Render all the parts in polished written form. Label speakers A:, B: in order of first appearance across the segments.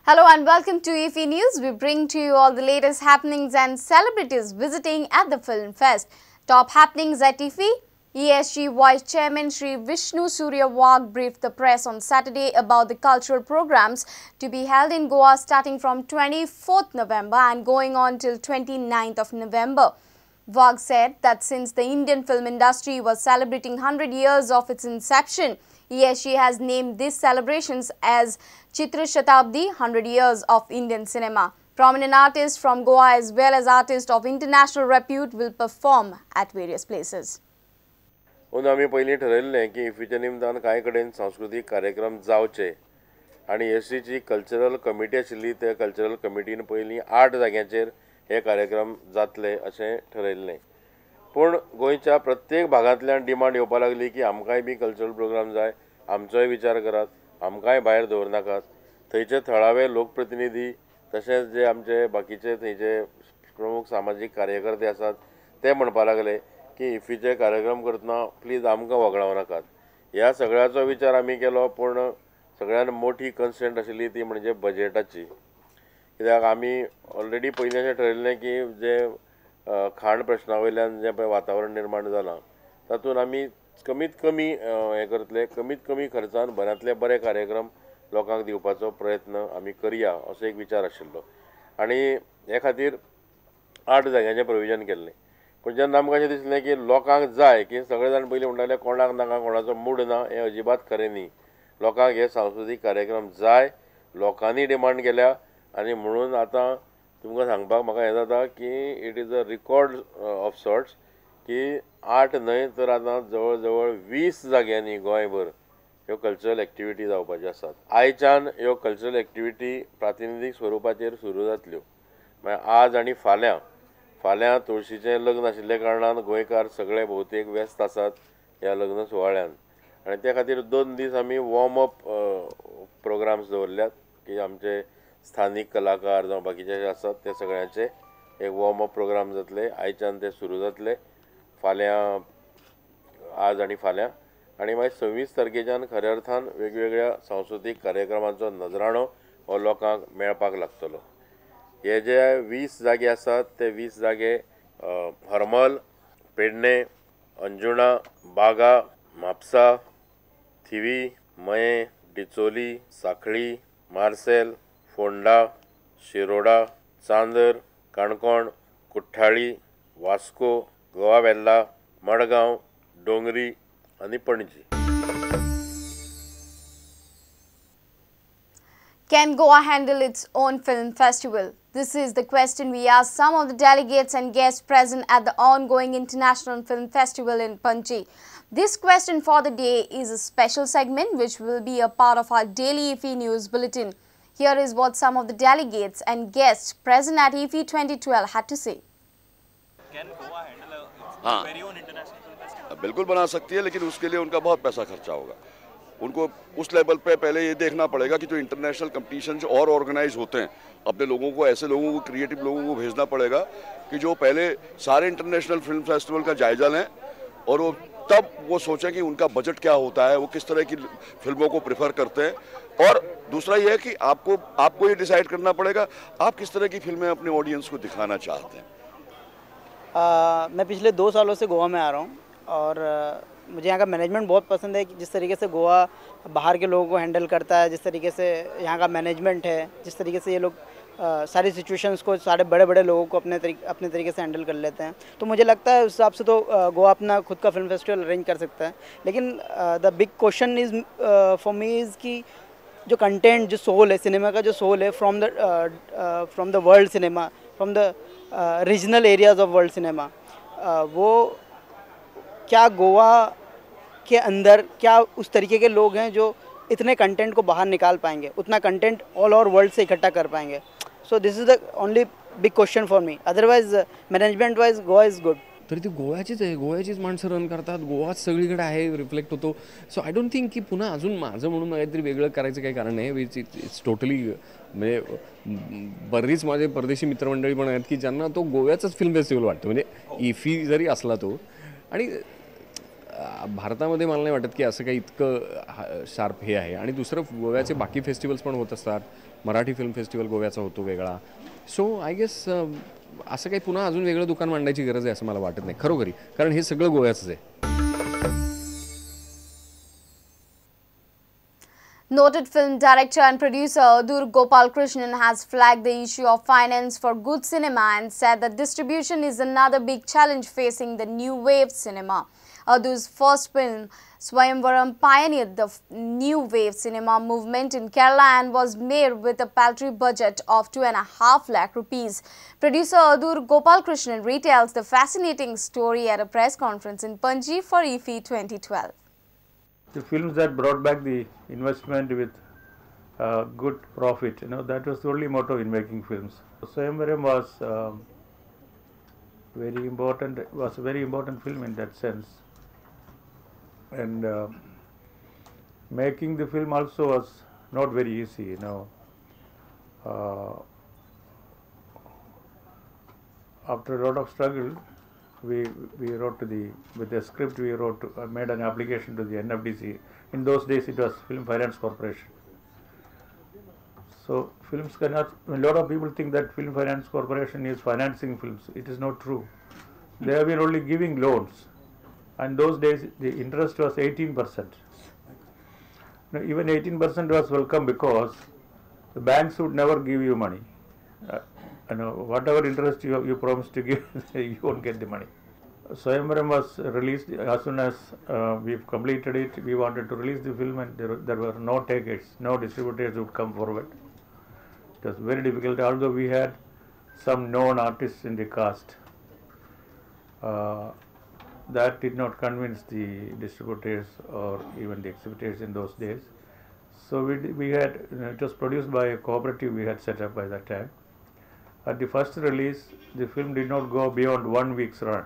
A: Hello and welcome to IFFI News. We bring to you all the latest happenings and celebrities visiting at the Film Fest. Top happenings at IFFI. ESG Vice Chairman Shri Vishnu Surya Wagh briefed the press on Saturday about the cultural programs to be held in Goa starting from 24th November and going on till 29th of November. Wagh said that since the Indian film industry was celebrating 100 years of its inception, ESG has named these celebrations as Chitra Shatabdi, 100 years of Indian cinema. Prominent artists from Goa as well as artists of international repute will perform at various places.
B: अंदू आमी पयलीं ठरयल्लें की इफ्फीच्या निमतान कांय कडेन सांस्कृतीक कार्यक्रम जावचे आनी एससीची कल्चरल कमिटी आशिल्ली त्या कल्चरल कमिटीन पयलीं 8 जाग्यांचेर हे कार्यक्रम जातले अशें ठरयल्लें. पूण गोंयच्या प्रत्येक भागांतल्यान डिमांड येवपाक लागली की आमकांय बी कल्चरल प्रोग्राम जाय, आमचोय विचार करात, आमकांय भायर दवरनाकात. थंयचे थळावे लोकप्रतिनिधी तशेंच जे आमचे बाकीचे थंयचे प्रमुख सामाजीक कार्यकर्ते आसात ते म्हणपाक लागले की इफ्फीचे कार्यक्रम करतना प्लीज आमकां वगडावं नाकात. ह्या सगळ्याचो विचार आमी केलो, पूण सगळ्यान मोठी कन्स्टंट आशिल्ली ती म्हणजे बजेटाची. कित्याक आमी ऑलरेडी पयलीं अशें ठरयल्लें की जे खाण प्रश्ना वयल्यान जें पळय वातावरण निर्माण जालां तातूंत आमी कमीत कमी हें करतले, कमीत कमी खर्चान बऱ्यांतले बरे कार्यक्रम लोकांक दिवपाचो प्रयत्न आमी करया असो एक विचार आशिल्लो आनी हे खातीर 8 जाग्यांचें प्रोविजन केल्लें. पूण जेन्ना आमकां अशें दिसलें की लोकांक जाय, की सगळे जाण पयलीं म्हणटाले कोणाक नाका, कोणाचो मूड ना, हें अजिबात खरें न्ही. लोकांक हे सांस्कृतीक कार्यक्रम जाय, लोकांनी डिमांड केल्या आनी म्हणून आतां तुमकां सांगपाक म्हाका हें जाता की it is a record of sorts की 8 न्हय तर आतां जवळ जवळ 20 जाग्यांनी गोंयभर ह्यो कल्चरल एक्टिविटी जावपाच्यो आसात. आयच्यान ह्यो कल्चरल एक्टिविटी प्रातिनिधीक स्वरुपाचेर सुरू जातल्यो. मागीर आज आनी फाल्यां, फाल्यां तुळशीचें लग्न आशिल्ल्या कारणान गोंयकार सगळे भोवतेक व्यस्त आसात ह्या लग्न सुवाळ्यान आनी त्या खातीर 2 दीस आमी वॉर्म अप प्रोग्राम्स दवरल्यात की आमचे स्थानीक कलाकार जावं बाकीचे जे आसात ते सगळ्यांचे एक वॉर्म अप प्रोग्राम जातले. आयच्यान ते सुरू जातले, फाल्यां, आज आनी फाल्यां. आनी मागीर 26 तारखेच्यान खऱ्या अर्थान वेगवेगळ्या सांस्कृतीक कार्यक्रमांचो नजराणो हो लोकांक मेळपाक लागतलो. हे जे 20 जागे आसात ते 20 जागे हरमल, पेडणे, अंजुणा, बागा, म्हापसा, थिवी, मये, डिचोली, साखळी, मार्सेल, फोंडा, शिरोडा, चांदर, काणकोण, कुठ्ठाळी, वास्को, गोवा वेल्ला, मडगांव, डोंगरी आनी Panaji.
A: Can Goa handle its own film festival? This is the question we asked some of the delegates and guests present at the ongoing International Film Festival in Panaji. This question for the day is a special segment which will be a part of our daily IFFI News Bulletin. Here is what some of the delegates and guests present at IFFI 2012 had to say.
C: Can Goa handle its very own international film festival?
D: बिल्कुल बना सकती है, लेकिन उसके लिए उनका बहुत पैसा खर्चा होगा. उनको उस लेवल पे पहले ये देखना पड़ेगा कि जो इंटरनेशनल कंपटीशन और ऑर्गेनाइज होते हैं, अपने लोगों को, ऐसे लोगों को, क्रिएटिव लोगों को भेजना पड़ेगा कि जो पहले सारे इंटरनेशनल फिल्म फेस्टिवल का जायजा लें और वो तब वो सोचें कि उनका बजट क्या होता है, वो किस तरह की फिल्मों को प्रेफर करते हैं. और दूसरा ये है कि आपको ये डिसाइड करना पड़ेगा आप किस तरह की फिल्में अपने ऑडियंस को दिखाना चाहते हैं.
E: मैं पिछले 2 सालों से गोवा में आ रहा हूँ और मुझे यहाँ का मैनेजमेंट बहुत पसंद है कि जिस तरीके से गोवा बाहर के लोगों को हैंडल करता है, जिस तरीके से यहाँ का मैनेजमेंट है, जिस तरीके से ये लोग सारी सिचुएशंस को, सारे बड़े बड़े लोगों को अपने तरीके से हैंडल कर लेते हैं. तो मुझे लगता है उस हिसाब से तो गोवा अपना खुद का फिल्म फेस्टिवल अरेंज कर सकता है. लेकिन the big question is for me is कि जो कंटेंट, जो सोल है सिनेमा का, जो सोल है from the world cinema, from the regional areas of world cinema, वो क्या गोवा के अंदर क्या उस तरीके के लोग हैं जो इतने कंटेंट को बाहर निकाल पाएंगे, उतना कंटेंट ऑल ओवर वर्ल्ड से इकट्ठा कर पाएंगे. So this is the only big question for me. Otherwise management wise Goa is good.
F: तरी ती गोव्याचीच आहे, गोव्याचीच माणसं रन करतात, गोवाच सगळीकडे आहे, रिफ्लेक्ट होतो. सो I don't think की पुन्हा अजून माझं म्हणून काहीतरी वेगळं करायचं काही कारण नाही. Which it's totally, म्हणजे बरीच माझे परदेशी मित्रमंडळी पण आहेत की ज्यांना तो गोव्याचाच फिल्म फेस्टिवल वाटतो, म्हणजे इफी जरी असला तो. आणि भारतामध्ये मला नाही वाटत की असं काही इतकं शार्प हे आहे. आणि दुसरं गोव्याचे बाकी फेस्टिवल्स पण होत असतात, मराठी फिल्म फेस्टिवल गोव्याचा होतो वेगळा. सो I guess असं काही पुन्हा अजून वेगळं दुकान मांडायची गरज आहे असं मला वाटत नाही खरोखरी, कारण हे सगळं गोव्याचंच आहे.
A: Noted film director and producer Adoor Gopalakrishnan has flagged the issue of finance for good cinema and said that distribution is another big challenge facing the new wave cinema. Adoor's first film, Swayamvaram, pioneered the new wave cinema movement in Kerala and was made with a paltry budget of 2.5 lakh rupees. Producer Adoor Gopalakrishnan retells the fascinating story at a press conference in Panji for IFFI 2012.
G: The films that brought back the investment with good profit, you know, that was the only motto in making films. Swayamvaram was very important, was a very important film in that sense. And making the film also was not very easy, you know. After a lot of struggle, we wrote to the, with the script we wrote, to, made an application to the NFDC. In those days it was Film Finance Corporation. So films cannot, a lot of people think that Film Finance Corporation is financing films. It is not true. They have been only giving loans. And those days the interest was 18%. Now, even 18% was welcome because the banks would never give you money. You know, whatever interest you promised to give, you won't get the money. Swayamvaram was released as soon as we've completed it. We wanted to release the film, and there were no takers, no distributors would come forward. It was very difficult, although we had some known artists in the cast. That did not convince the distributors or even the exhibitors in those days. So we had, you know, it was produced by a cooperative we had set up by that time. At the first release, the film did not go beyond 1 week's run.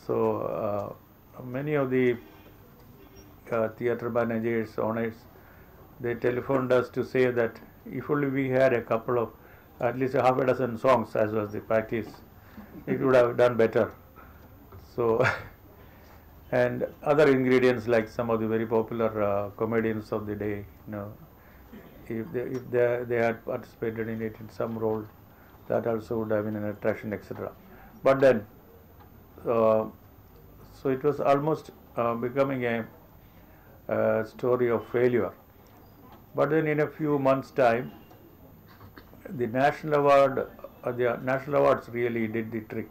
G: So many of the theatre managers, owners, they telephoned us to say that if only we had a couple of, at least a half a dozen songs, as was the practice, it would have done better. So, and other ingredients like some of the very popular comedians of the day, you know, if they had participated in it in some role, that also would have been an attraction, etc. But then, so it was almost becoming a story of failure. But then in a few months' time, the national award, the national awards really did the trick,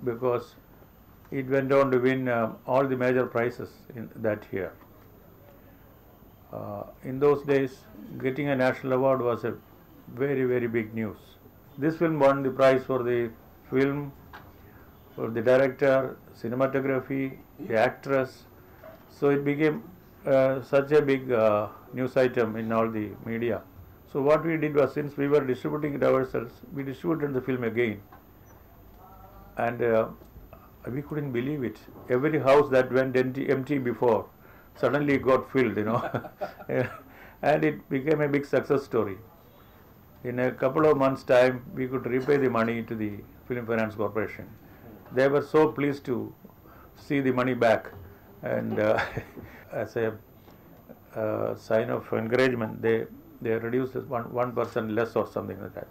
G: because it went on to win all the major prizes in that year. In those days, getting a national award was a very, very big news. This film won the prize for the film, for the director, cinematography, the actress. So it became such a big news item in all the media. So what we did was, since we were distributing it ourselves, we distributed the film again. And we couldn't believe it. Every house that went empty before suddenly got filled, you know. And it became a big success story. In a couple of months' time, we could repay the money to the Film Finance Corporation. They were so pleased to see the money back. And as a sign of encouragement, they reduced 1% less or something like that.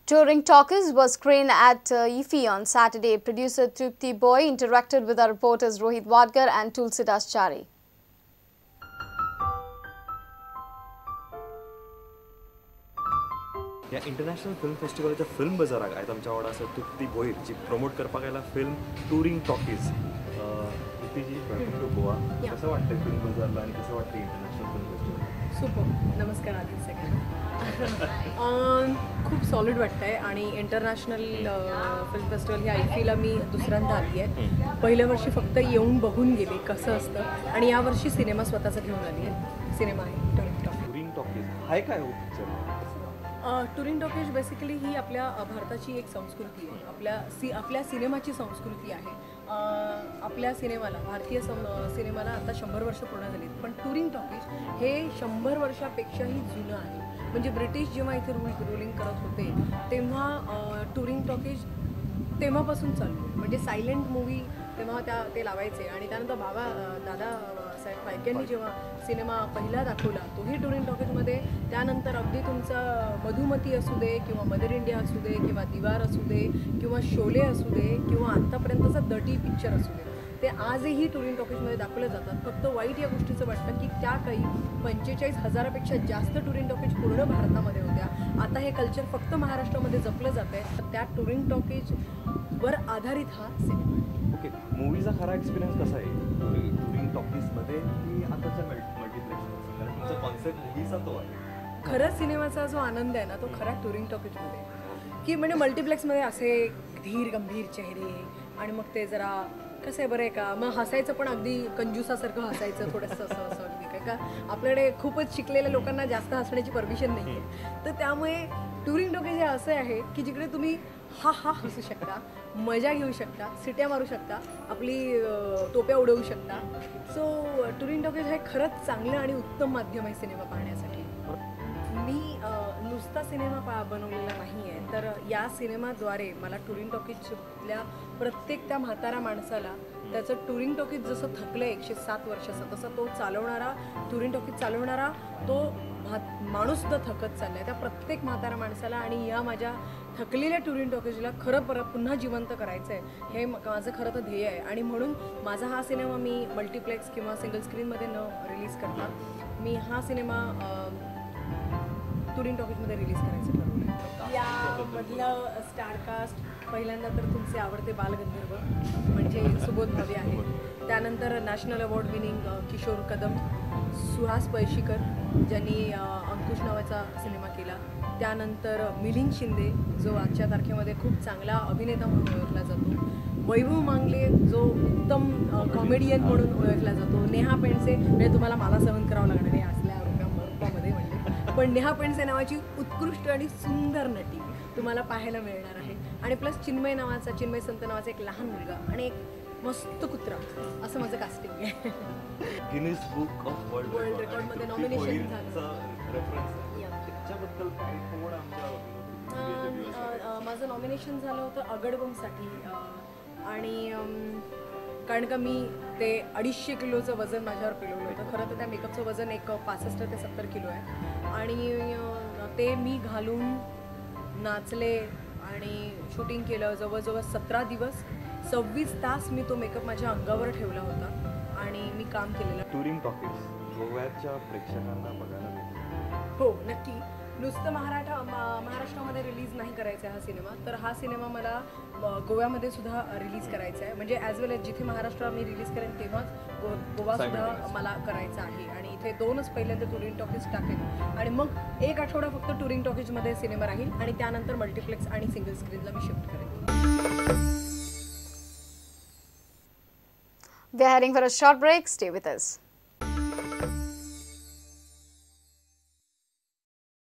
A: Touring Talkies was screened at IFFI on Saturday. Producer Trupti Bhoi interacted with our reporters Rohit Wadkar and Tulsidas Chari.
C: या international film फेस्टिवलाच्या film बाजाराक आयज आमच्या वांगडा आसा तृप्ती भोईर, जी promote करपाक आयला film touring talkies. Trupti ji, welcome to Goa. कसं वाटतंय फिल्म बाजारला आणि कसं वाटतं इंटरनॅशनल फिल्म फेस्टिवल?
H: सुपर. नमस्कार आधी सगळ्यांना. खूप सॉलिड वाटतंय आणि इंटरनॅशनल फिल्म फेस्टिवल ह्या आयफीला मी दुसऱ्यांदा आली आहे. पहिल्या वर्षी फक्त येऊन बघून गेले कसं असतं आणि यावर्षी सिनेमा स्वतःचा घेऊन आली आहे. सिनेमा आहे टुरिंग टॉकीज.
C: टुरिंग टॉकीज हाय काय हो पिक्चर?
H: टुरिंग टॉकीज बेसिकली ही आपल्या भारताची एक संस्कृती आहे, आपल्या सिनेमाची संस्कृती आहे. आपल्या सिनेमाला, भारतीय सिनेमाला आता 100 वर्ष पूर्ण झालीत, पण टुरिंग टॉकीज हे 100 वर्षापेक्षाही जुनं आहे. म्हणजे ब्रिटिश जेव्हा इथे रुलिंग करत होते तेव्हा टुरिंग टॉकीज तेव्हापासून चालू आहे. म्हणजे सायलेंट मूवी तेव्हा ते लावायचे आणि त्यानंतर दादा साहेब फाळक्यांनी जेव्हा सिनेमा पहिला दाखवला तोही टुरिंग टॉकीजमध्ये. त्यानंतर अगदी तुमचा मधुमती असू दे किंवा मदर इंडिया असू दे किंवा दिवार असू दे किंवा शोले असू दे किंवा आत्तापर्यंतचा दटी पिक्चर असू दे, ते आजही टुरिंग टॉकीजमध्ये दाखवले जातात. फक्त वाईट या गोष्टीचं वाटतं की त्या काही 45,000पेक्षा जास्त टुरिंग टॉकीज पूर्ण भारतामध्ये होत्या. आता हे कल्चर फक्त महाराष्ट्रामध्ये जपलं जात आहे. तर त्या टुरिंग टॉकीजवर आधारित हा सिनेमा आहे.
C: ओके, मूवीचा खरा एक्सपिरियन्स कसा आहे टुरिंग टॉकीजमध्ये की आताच्या मल्टिप्लेक्समध्ये? कारण तुमचा कॉन्सेप्ट मूवीचा तो आहे.
H: खरं सिनेमाचा जो आनंद आहे ना तो खरा टुरिंग टॉकीजमध्ये, की म्हणजे मल्टिप्लेक्समध्ये असे धीर गंभीर चेहरे आणि मग ते जरा कसं आहे बरं आहे का, मग हसायचं पण अगदी कंजूसासारखं हसायचं थोडंसं असं असं अगदी काय का आपल्याकडे खूपच शिकलेल्या लोकांना जास्त हसण्याची परमिशन नाही आहे. तर त्यामुळे टुरिंग टॉकीज हे असं आहे की जिकडे तुम्ही हा हा हसू शकता, मजा घेऊ शकता, सिट्या मारू शकता, आपली टोप्या उडवू शकता. सो टुरिंग टॉकीज हे खरंच चांगलं आणि उत्तम माध्यम आहे सिनेमा पाहण्यासाठी. मी नुसता सिनेमा बनवलेला नाही आहे, तर या सिनेमाद्वारे मला टुरिंग टॉकीजल्या प्रत्येक त्या म्हातारा माणसाला त्याचं टुरिंग टॉकीज जसं थकलं 107 वर्षाचं, तसं तो चालवणारा टुरिंग टॉकीज चालवणारा तो माणूससुद्धा थकत चालला आहे. त्या प्रत्येक म्हातारा माणसाला आणि या माझ्या थकलेल्या टुरिंग टॉकीजला खरं परत पुन्हा जिवंत करायचं आहे, हे माझं खरं तर ध्येय आहे. आणि म्हणून माझा हा सिनेमा मी मल्टिप्लेक्स किंवा सिंगल स्क्रीनमध्ये न रिलीज करता मी हा सिनेमा टुरिंग टॉकीजमध्ये रिलीज करायचं ठरवलं आहे. यामधलं स्टारकास्ट पहिल्यांदा तर तुमचे आवडते बालगंधर्व म्हणजे सुबोध भावे आहे, त्यानंतर national award winning Kishor Kadam, Suhas Palshikar ज्यांनी अंकुश नावाचा सिनेमा केला, त्यानंतर मिलिंद शिंदे जो आजच्या तारखेमध्ये खूप चांगला अभिनेता म्हणून ओळखला जातो, वैभव मांगले जो उत्तम कॉमेडियन म्हणून ओळखला जातो, नेहा पेंडसे म्हणजे तुम्हाला मला सहन करावं लागणार आहे असल्या रूपामध्ये म्हणजे, पण नेहा पेंडसे नावाची उत्कृष्ट आणि सुंदर नटी तुम्हाला पाहायला मिळणार आहे, आणि प्लस चिन्मय संत नावाचा एक लहान मुलगा आणि एक मस्त कुत्रा, असं माझं कास्टिंग आहे.
C: गिनीज बुक ऑफ वर्ल्ड रेकॉर्डमध्ये
H: नॉमिनेशन झालं.
C: त्याच्याबद्दल काय थोडं आमच्या
H: माझं नॉमिनेशन झालं होतं अगडबमसाठी, आणि कारण का मी ते 250 किलोचं वजन माझ्यावर पेलवलं होतं. खरं तर त्या मेकअपचं वजन एक 65 ते 70 किलो आहे, आणि ते मी घालून नाचले आणि शूटिंग केलं. जवळजवळ 17 दिवस 26 तास मी तो मेकअप माझ्या अंगावर ठेवला होता आणि मी काम केलेलं.
C: टुरिंग टॉकीज गोव्याच्या प्रेक्षकांना बघायला मिळेल?
H: हो, नक्की. नुसतं महाराष्ट्रामध्ये रिलीज नाही करायचा आहे हा सिनेमा, तर हा सिनेमा मला गोव्यामध्ये सुद्धा रिलीज करायचा आहे. म्हणजे ॲज वेल एज जिथे महाराष्ट्र मी रिलीज करेन तेव्हाच गोवासुद्धा मला करायचा आहे. आणि इथे 2च पहिल्यांदा टुरिंग टॉकीज टाकेन आणि मग 1 आठवडा फक्त टुरिंग टॉकीजमध्ये सिनेमा राहील आणि त्यानंतर मल्टिप्लेक्स आणि सिंगल स्क्रीनला मी शिफ्ट करेन.
A: We are heading for a short break. Stay with us.